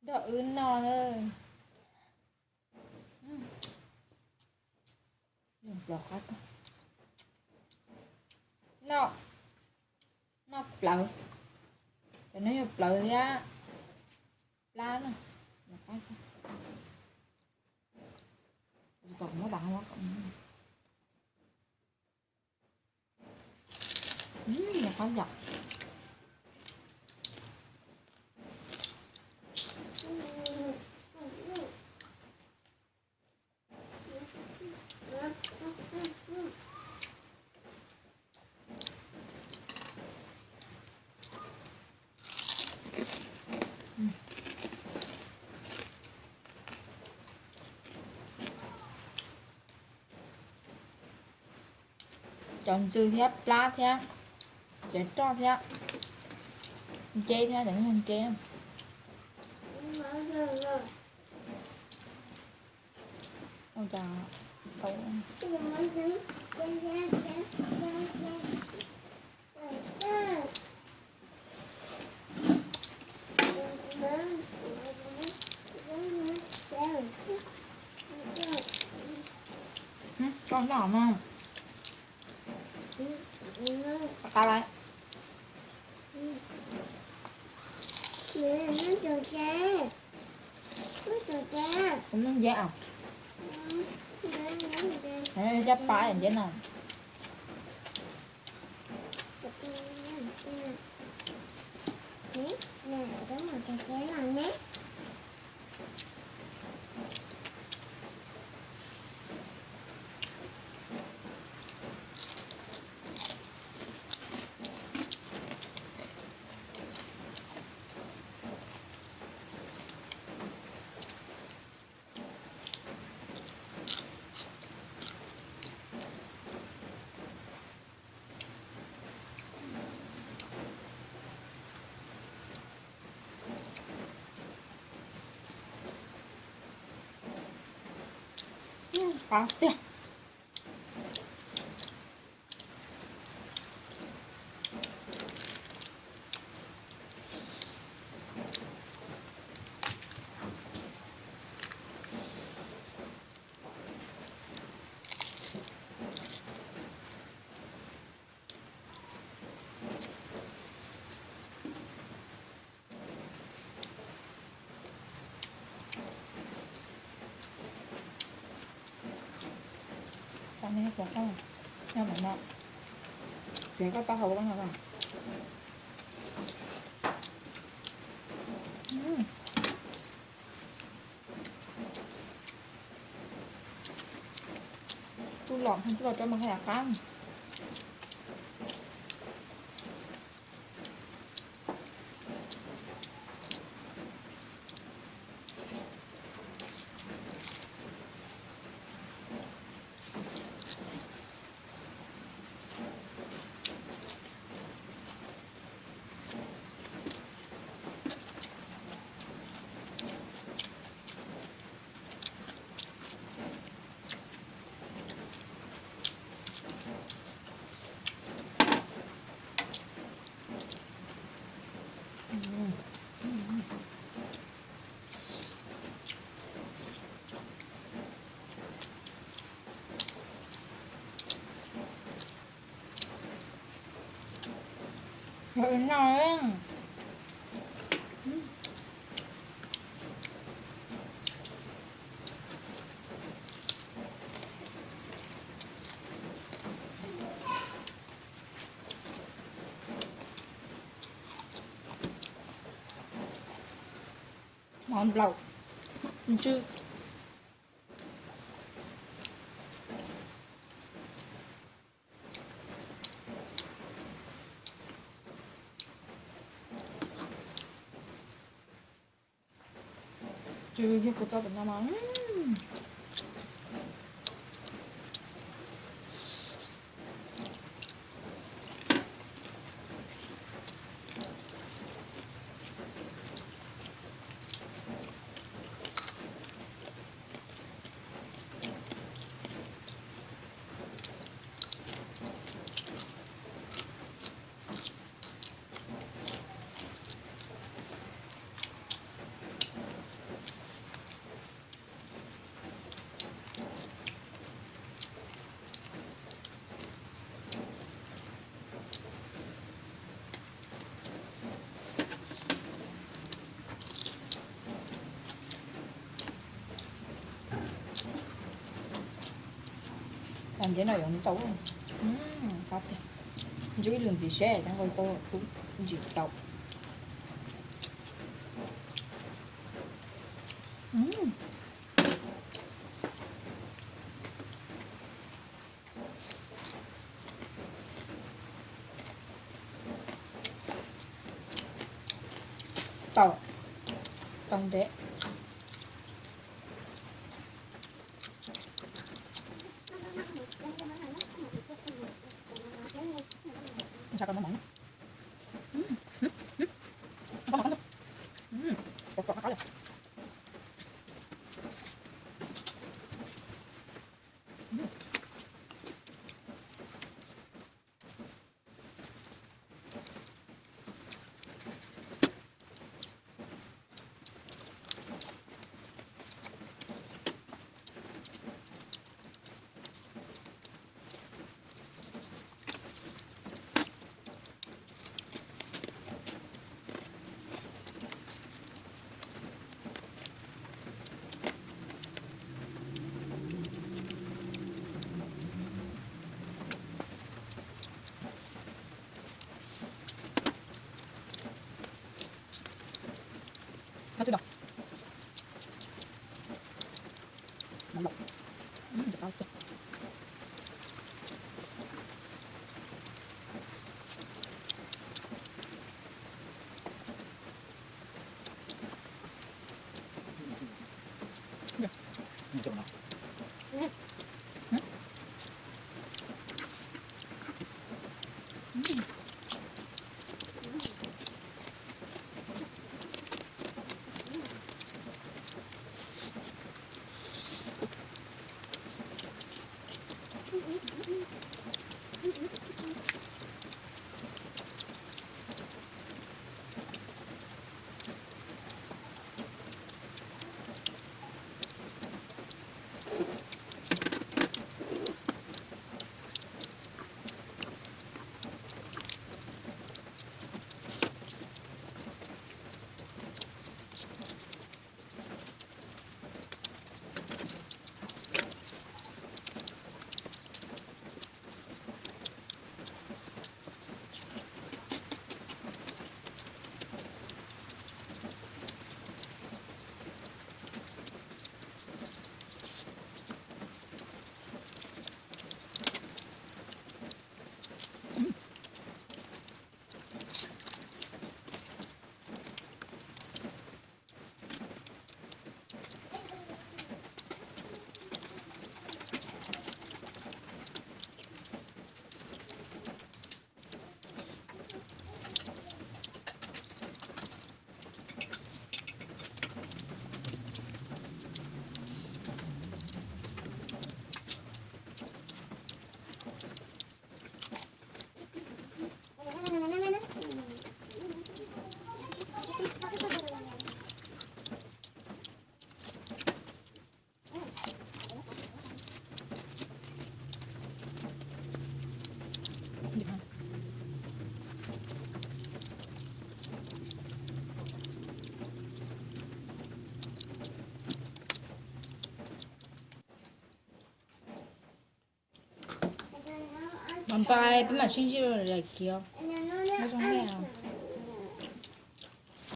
Coj wb noj na. Noj, noj plawv. Cov no yog plawv thiab plab na. Kom muab dav, qab yom. Cov ntxwg thiab plab thiab, cov roj thiab, nceb thiab, cov no yog nceb. Ua cas tau. Koj noj mas. Qab lawm. Kuv noj nceb os. Coj pab nceb no. Qab tiag. Txiav koj taub hau no. Tsuj lom, tsuj lom rau mas haj yam qab. Noj. Mov nplaum ntsw. Tsw yog kuv tso tam no mas. Ntawm no yuav ntau, qab tiag. Ntsib ib lwm ntxiv seb cov nqaij tau tub ntsim txaus. Tau, tau ntev. Mas npaj peb mam sib ntsib lawm khiav. Nyob zoo nej.